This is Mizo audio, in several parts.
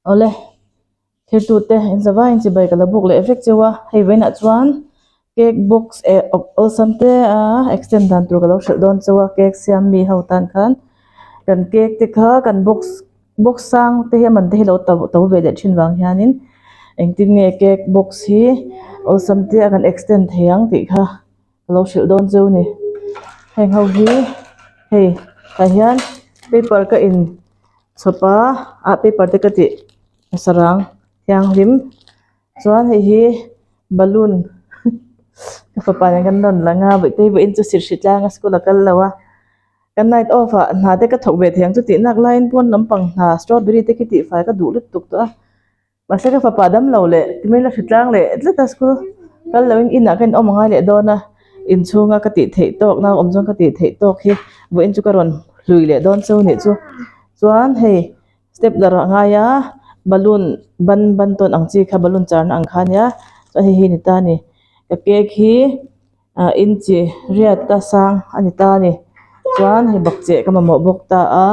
Awle thirtute in zavaiin chibai ka la buk leh vek cheu a hei vawiinah chuan cake box eh awlsam te a extend dan tur ka lo hrilh dawn cheu a cake siam mi ho tan khan kan cake te kha kan box box sang te hi a man te hi lo to to ve leh thin vang hianin engtin nge cake box hi awlsam te a kan extend thei ang tih kha ka lo hrilh dawn cheu a ni heng ho hi hei tah hian paper ka in chhawp a ah paper te ka tih sarang thianghlim chuan hei hi balloon ka fapa nen kan rawn lang a vawiin vawiin chu sirhri tlang a school a kal lo a kan night off ah hna te ka thawk ve thei ang chu tih nak laiin pawn lampang hna strawberry te khi tihfai ka duh lutuk tawh a. Mahse ka fapa dam lo leh timai la hritlang leh tlat a school kal lo in inah ka inawm angai leh dawn a inchhunga ka tih theih tawk nau awm chuan ka tih theih tawk hi vawiin chu ka rawn hlui leh dawn cheu anih chu chuan hei step la rawh angai a balloon ban ban tawn ang chi kha balloon char na ang kha ania chuan hei hi a ni ta a ni ka cake hi ah inchi riat a sang a ni ta a ni chuan hei bakcheh ka mamawh bawk ta a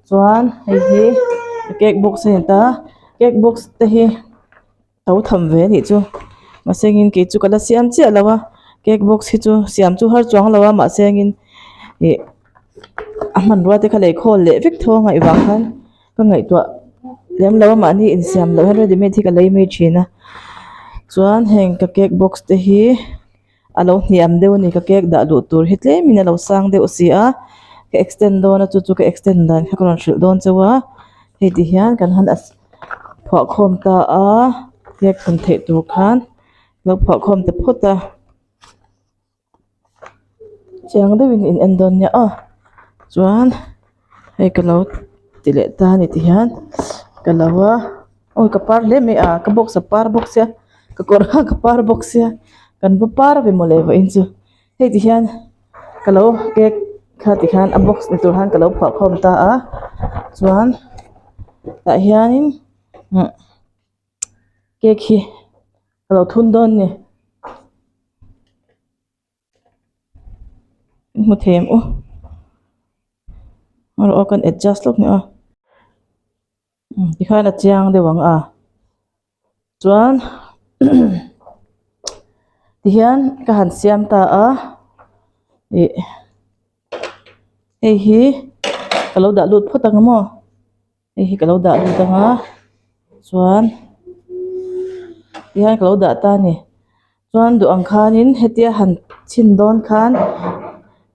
chuan hei hi cake box a ni ta cake box te hi to tham ve a nih chu mahse engin kei chu ka la siam chiah lo a cake box hi chu siam chu har chuang lo a mahse engin ih a hmanrua te kha lei khawl leh vek tho a ngaih vang khan ka ngaihtuah lem lo a mahni insiam loh hian ready made hi ka lei mai thin a chuan heng ka cake box te hi a lo hniam deuh a ni ka cake dah luh tur hi tlemin a lo sang deuh si a ka extend dawn a chu chu ka extend dan kha ka rawn hrilh dawn chauh a hei ti hian kan han phuah khawm ta a cake thun theih tur khan lo phuah khawm ta phawt a. Chiang deuhin in en dawn nia aw chuan hei ka lo ti leh ta a ni ti hian ka lo a awi ka par hle mai a ka box a par bawk sia ka kawr kha ka par bawk sia kan va par ve mawle vawiin chu hei ti hian ka lo cake kha ti khan a box ni tur khan ka lo phuah khawm ta a chuan tah hianin umm cake hi ka lo thun dawn a ni hmu thei ang u aw kan adjust lawk ni aw tikhan a chiang deuh ang a chuan tihian ka han siam ta a ih hei hi ka lo dah lut phawt ang maw. Hei hi ka lo dah lut ang a chuan tihian ka lo dah ta a ni chuan duh ang khanin hetia han chhin dawn khan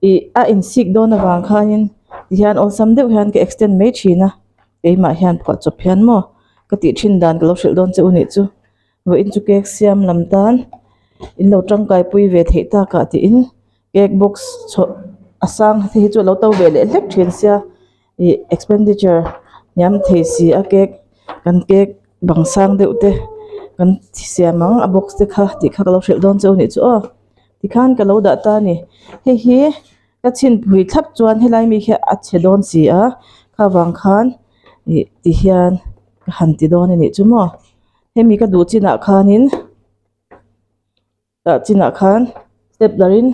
ih a insik dawn avang khanin tihian awlsam deuh hian ka extend mai thin a keimah hian phuah chawp hian maw ka tih thin dan ka lo hrilh dawn che u nih chu vawiin chu cake siam lam tan in lo tangkai pui ve theih takah tiin cake box chhoh a sang te hi chu a lo to ve leh hlek thin sia. Ih expenditure hniam thei si a cake kan cake bang sang deuh te kan siam ang a box te kha tih kha ka lo hrilh dawn cheu anih chu aw tikhan ka lo dah ta a ni hei hi ka chhin phui thlap chuan helai mi hi a chhe dawn si a kha vang khan ih ti hian ka han ti dawn anih chu maw hemi ka duh chinah khanin. Tah chinah khan step darin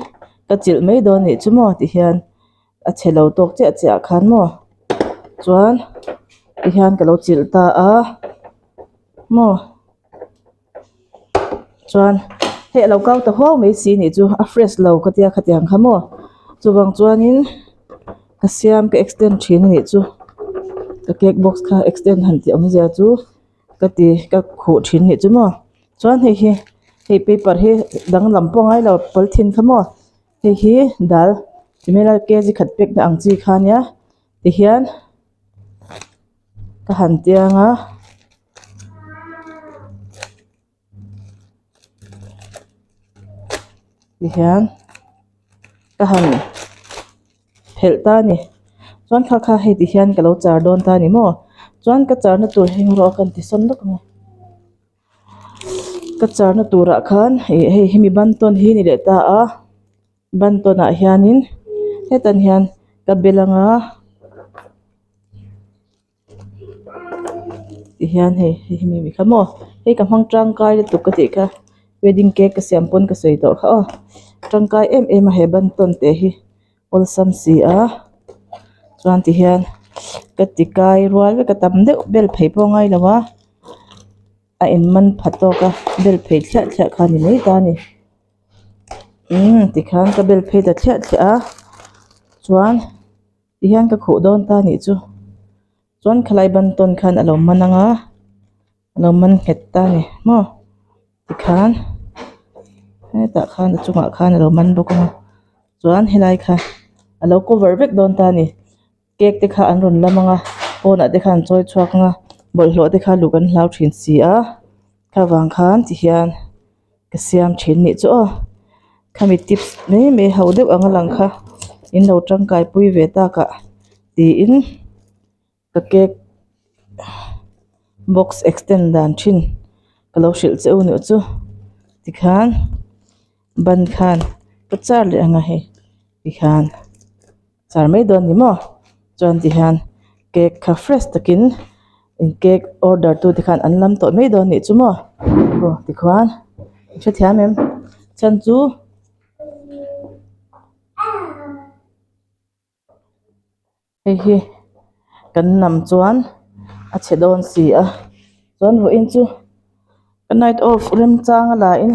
ka chilh mai dawn anih chu maw ti hian a chhe lo tawk chiah chiah ah khan maw chuan ti hian ka lo chilh ta a maw chuan hei a lo kau ta huau mai si anih chu a fresh lo ka tia khatiang kha maw chuvang chuanin ka siam ka extend thin anih chu ka cake box kha extend han tih awmzia chu ka ti ka khuh thin anih chu maw. Chuan hei hi hei paper hi danglam pawh a ngai lo polythene kha maw hei hi dal ti mai ila kg khat pack na ang chi kha ania tihian ka han tiang a. Tihian ka han phelh ta a ni chuan kha kha hei ti hian ka lo char dawn ta a ni maw chuan ka char na tur hi rawh ka ti sawn lawk ang e. Ka charna turah khan ih hei hemi bantawn hi a ni leh ta a bantawn ah hianin hetan hian ka bel anga tihian hei hei hi mi kha maw hei ka hmang tangkai lutuk ka tih kha wedding cake ka siam pawn ka sawi tawh kha aw tangkai em em a he bantawn te hi awlsam si a chuan tihian. ka ti kai rual vek a tam deuh bel phei pawh a ngai lo a a in man pha tawk a bel phei thliah thliah kha a ni mai ta a ni umm tikhan ka bel phei ta thliah thliah a chuan tihian ka khuh dawn ta a nih chu chuan khalai ban tawn khan a lo man ang a a lo man nghet ta a ni maw tikhan hetah khan a chungah khan a lo man bawk ang a chuan helai kha a lo cover vek dawn ta a ni cake te kha an rawn lam ang a pawnah te khan an chawi chhuak ang a bawlhhlawh te kha luh kan hlau thin si a kha vang khan tihian ka siam thin nih chu aw khami tips mai mai ho deuh ang a lang kha in lo tangkai pui ve tak ah tiin ka cake box extend dan thin ka lo hrilh che u nih chu tikhan ban khan ka char leh ang a hei tikhan char mai dawn ni maw chuan tihian cake kha fresh takin in cake order tu te khan an lam tawh mai dawn nih chu maw aw tikhuan i hrethiam em chhan chu hei hi kan nam chuan a chhe dawn si a chuan vawiin chu ka night off remchang a la in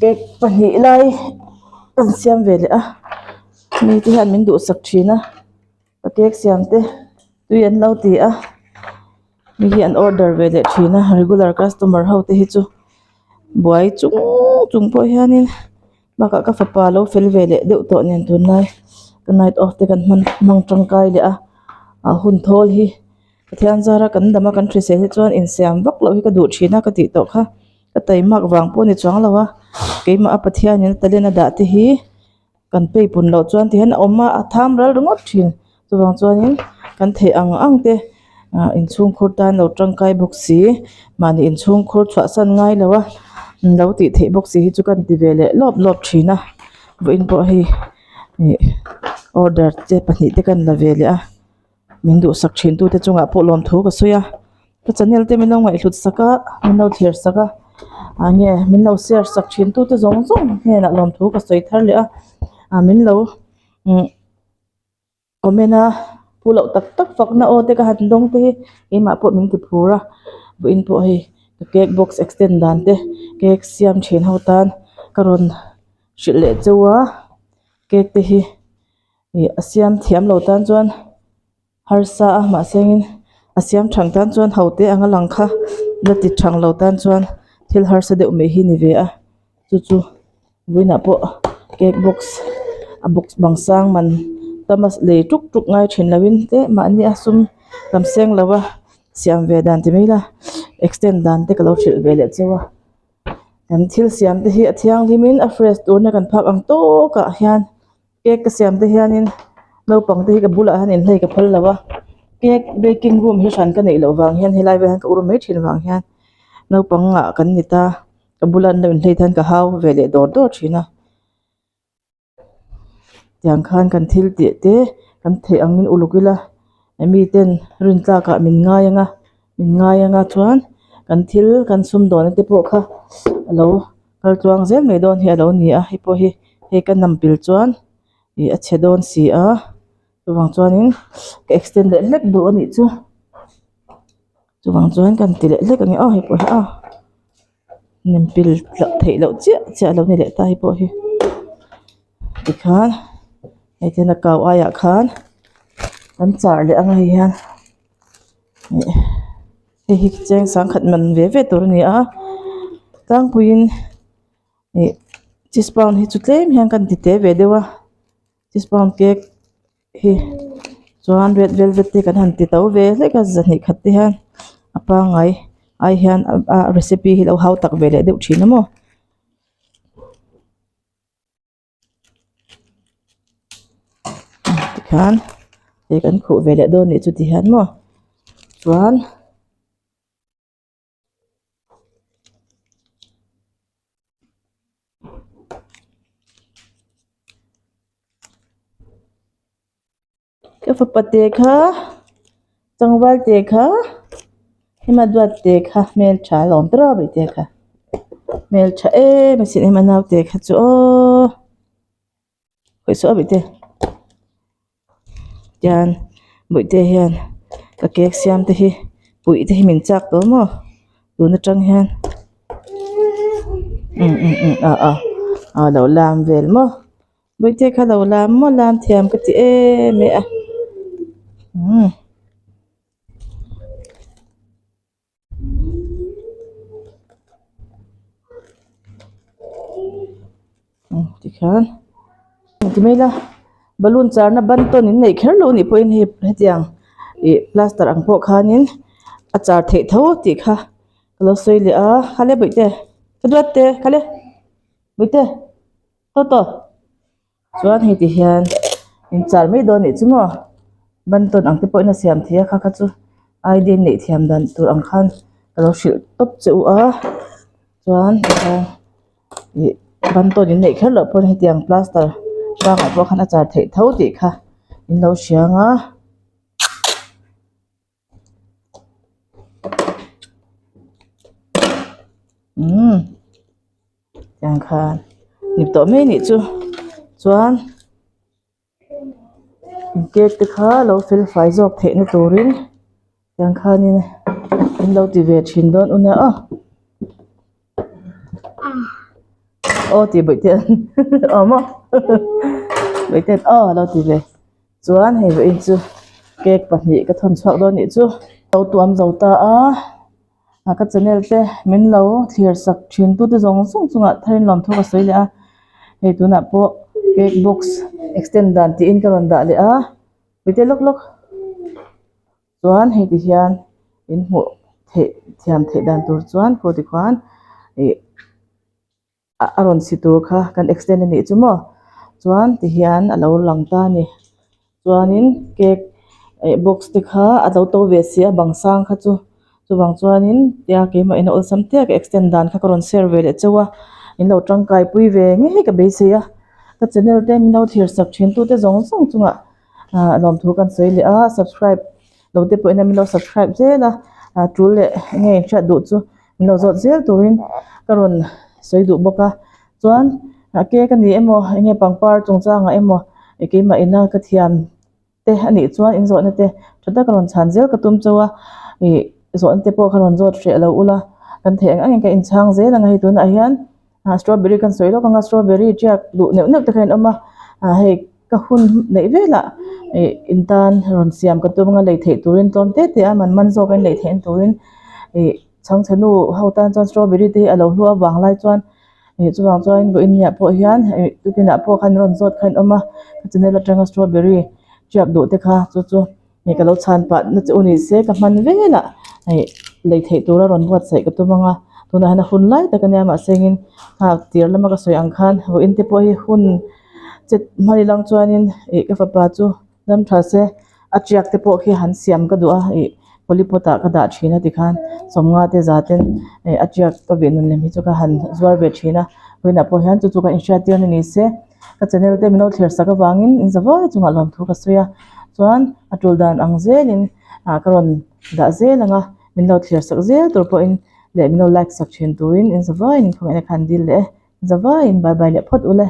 cake pahnih lai an siam ve leh a mite hian min duhsak thin a ka cake siam te tui an lo ti a mi hi an order ve leh thin a regular customer ho te hi chu buai chung chung pawh hianin bakah ka fapa lo fel ve leh deuh tawh nen tunlai ka night off te kan hman hmang tangkai leh a a hun thawl hi Pathian zara kan dam a kan hrisel hi chuan insiam vak loh hi ka duh thin a ka tih tawh kha. Ka taimak vang pawh a ni chuang lo a, keimah a Pathianin a talent a dah te hi kan peipun loh chuan ti hian a awm a, a tham ral ringawt thin. Chuvang chuanin kan theih ang ang te ah inchhungkhur tan lo tangkai bawk si, mahni inchhungkhur chhuahsan ngai lo a, lo tih theih bawk si hi chu ka inti ve leh lawp lawp thin a, vawiin pawh hei ih order te pahnih te ka la ve leh a. Min duhsak thin tute chungah pawh lawmthu ka sawi a ka channel te min lo ngaihhlut sak a min lo thlir sak a ah nge min lo share sak thin tute zawng zawng hnenah lawmthu ka sawi thar leh a ah min lo umm comment a pu loh tak tak fakna aw te ka han dawng te hi keimah pawh min ti phur a vawiin pawh hei ka cake box extend dan te cake siam thin ho tan ka rawn hrilh leh cheu a cake te hi. Ih a siam thiam lo tan chuan harsa a mahse engin a siam thang tan chuan ho te anga lang kha la ti thang lo tan chuan thil harsa deuh mai hi ni ve a chu chu vawiinah pawh cake box a box bang sang man tam a lei tuk tuk ngai thin lo in te mahni a sum tam seng lo a siam ve dan ti mai ila extend dan te ka lo hrilh ve leh cheu a kan thil siam te hi a thianghlim in a fresh turna kan phak ang tawkah hian. Cake ka siam te hianin naupang te hi ka bulah hian inhlei ka phal lo a cake baking room hi hran ka neih loh vang hian helai velah hian ka ur mai thin vang hian naupang ah kan ni ta ka bula an lo inhlei te hian ka hau ve leh dawr dawr thin a tiang khan kan thil tih te kan theih angin uluk ila mi ten rin tlak ah min ngai ang a min ngai ang a chuan kan thil kan sumdawn na te pawh kha a lo. Kal tluang zel mai dawn hi a lo ni a hei pawh hi hei ka nam pil chuan ih a chhe dawn si a chuvang chuanin ka extend leh hlek duh a nih chu chuvang chuan ka ti leh hlek ang e aw hei pawh hi aw nem pil loh theih loh chiah chiah a lo ni leh ta hei pawh hi tikhan hei te hian a kau aiah khan an char leh ang a hei hian ih. Hei hi cheng sangkhat man ve ve tur a ni a tlangpuiin ih cheese pound hi chu tlem hian kan ti te ve deuh a cheese pound cake hi chuan red velvet te kan han ti to ve hlek a zahnih khat te hian a pangngai ai hian a recipe hi lo hau tak ve leh deuh thin a maw. Tikhan hei kan khuh ve leh dawn nih chu ti hian maw chuan Ka fapa te kha tlangval te kha hema duat te kha hmeltha alawm tawrh a bawihte kha hmeltha em asin hema naute kha chu aww khawih suah bawihte tian. Bawihte hian ka cake siam te hi puih te hi min chak tawh maw tun atang hian um um um ah ah a lo lam vel maw Bawihte kha lo lam maw lam thiam ka ti em e a umm. Tikhian ti mai ila balloon charna ban tawn in neih kher lo anih pawhin hei hetiang ih plaster ang pawh khanin a char theih tho tih kha ka lo sawi leh a khale bawihte ka duat te khale bawihte tawh tawh. Chuan hei ti hian in char mai dawn anih chu maw ban tawn ang te pawhin a siam thei a kha kha chu idea neih thiam dan tur ang khan ka lo hrilh tawp che u a chuan tikhian ih ban tawn in neih kher loh pawn hetiang plaster bangah pawh khan a char theih tho tih kha in lo hria ang a. Umm tiang khan ni tawh mai anih chu chuan cake te kha lo fel fai zawk theih na turin tiang khanin an lo ti ve thin dawn u nia aw aw tih bawihte aw maw bawihte aw a lo ti ve. Chuan hei vawiin chu cake pahnih ka thawn chhuak dawn nih chu lo tuam zo ta a a ka channel te min lo thlir sak thin tu te zawng zawng chungah tharin lawmthu ka sawi leh a hei tunah pawh cake box extend dan tiin ka rawn dah leh a mite lawk lawk chuan hei ti hian in hmuh theih thiam theih dan tur chuan khaw tikhuan ih. A rawn si tur kha kan extend a nih chu maw chuan tihian a lo lang ta a ni chuanin cake eh box te kha a lo to ve si a bang sang kha chu chuvang chuanin tia keimah in a awlsam teh a ka extend dan kha ka rawn share ve leh chauh a in lo tangkai pui ve ngei ka beisei a ka channel te min lo thlir sak thin tute zawng zawng chungah ah lawmthu kan sawi leh a subscribe lo te pawhin min lo subscribe zel a ah tul leh nge hriat duh chu. Min lo zawt zel turin ka rawn sawi duh bawk a chuan cake a ni emaw eng nge pangpar chungchangah emaw keimah ina ka thiam te a nih chuan in zawhna te tha taka rawn chhan zel ka tum chauh a ih zawhna te pawh kha rawn zawt hreh lo ula kan theih ang angin ka inchhang zel ang a hei tunah hian ah strawberry kan sawi lawk ang a strawberry tiak duh neuh neuh te kha in awm a ah hei ka hun neih velah ih in tan rawn siam ka tum ang a lei theih turin tlawm te te a man man zawk a in lei theih turin ih chhangchhe nu ho tan chuan strawberry te hi a lo hlu avang lai chuan ih chuvang chuan vawiin niah pawh hian ih tukinah pawh khan rawn zawt kha in awm a ka channel atanga strawberry tiak duh te kha chu chu ih ka lo chhan pah na che u ni se ka hman velah ih lei theih tura rawn buatsaih ka tum ang a tunah hian a hun lai tak ania mahse engin nghak tir lama ka sawi ang khan vawiin te pawh hi hun che hman ilang chuanin ih ka fapa chu dam tha se a tiak te pawh khi han siam ka duh a ih polypot ah ka dah thin a tikhan sawmnga te za ten ih a tiak ka vih nun lem hi chu ka han zuar ve thin a vawiinah pawh hian chu chu ka inhriat tir na ni se ka channel te min lo thlir sak avangin in za vai chungah lawmthu ka sawi a chuan a tul dan ang zelin ah ka rawn dah zel ang a min lo thlir sak zel tur pawhin leh min lo like sak thin turin in za vaiin in khawngaihna kha an dil leh e. Zavaiin bye bye leh phawt ule.